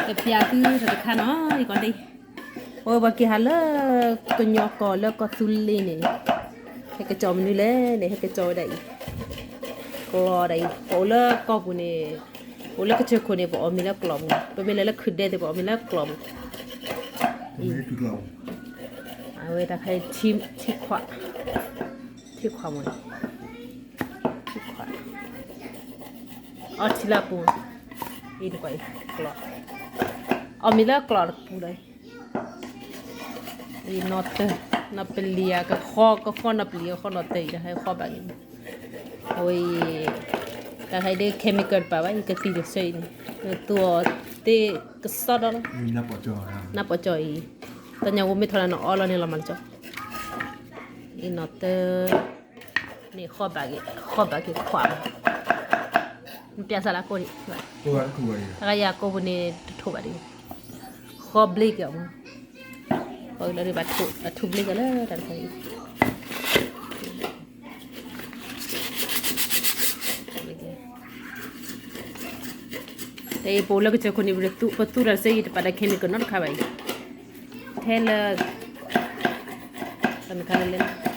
ကပျးသုတခါနီၤ ယကီၢ်သ့ၣ်, အဝဲပှၤက့ၤဟးလၢ ကညီကီၢ်လၢကီၢ်သူလ့ၤန့ၣ်, ဟဲကစီၤမနုၤလဲၣ်န့ၣ် ဟဲကစီၤဝဲဒၣ်အံၤ, ကျီဒၣ်အံၤ ပအိၣ်လၢကီၢ်ပူၤန့ၣ်, ပအိၣ်လၢကစၢၢ်ခိၣ်န့ၣ် ပအီၣ်မ့ၤလၢကျီပူၤ, ပမ့ၢ်လဲၤလၢခုၣ်ဒဲသ့ၣ် ပအီၣ်မ့ၤလၢကျီပူၤ, အဝဲတၢ်ခါအံၤ ထံခွး, ထံခွးမ့ၢ်န့ၣ်, ထံခွး, အီထံလၢအပူၤ, အံၤတကွၢ်အံၤ, ကျီ, အီၣ်မ့ၤလၢကျီတပူၤလီၤ, အံၤနီၣ်တၢၢ်, နီၣ်ပလံၤဧါ ကဃီ ကဃီနီၣ်ပလံၤ ကဃီနီၣ်တၢၢ်အံၤ တၢ်ခါအံၤဃီဘၣ်က့ၤ, အဝဲအံၤ, တၢ်ခါအံၤဒ် chemical တပာ်ဘၣ် ယကသံၣ်တဆၢအံၤန့ၣ်, သူအီၤသ့ကစီဒီလီၤ, နၢ်ပီၣ်ကၠီအံၤ, တၢ်ညါဝဲမ့ၢ်ထီၣ်လၢနအီလီၤန့ၣ် လီၤမၤတကၠီ, အံၤနီၣ်တၢၢ် န့ၣ် ဃီဘၣ်က့ၤခွးမး, နပျးစၢ်လၢကိၢ်ဒံး, တဂၤယၤကိၢ်ပူၤန့ၣ် တထိးဘၣ်ဒံး, ဃီဘျ့က့ၤအီၤမး, ပှၤကလၢဘၣ်အထူဘျ့က့ၤလၢတၢ်တခါအံၤ, တအံၤပအိၣ်လၢကစၢၢ်ခိၣ်န့ၣ် ပသူတၢ်စ့အံၤ တပာ်တၢ် chemical နီတခါဘၣ်အံၤ, ထဲလၢ တၢ်တခါလၢလဲၣ်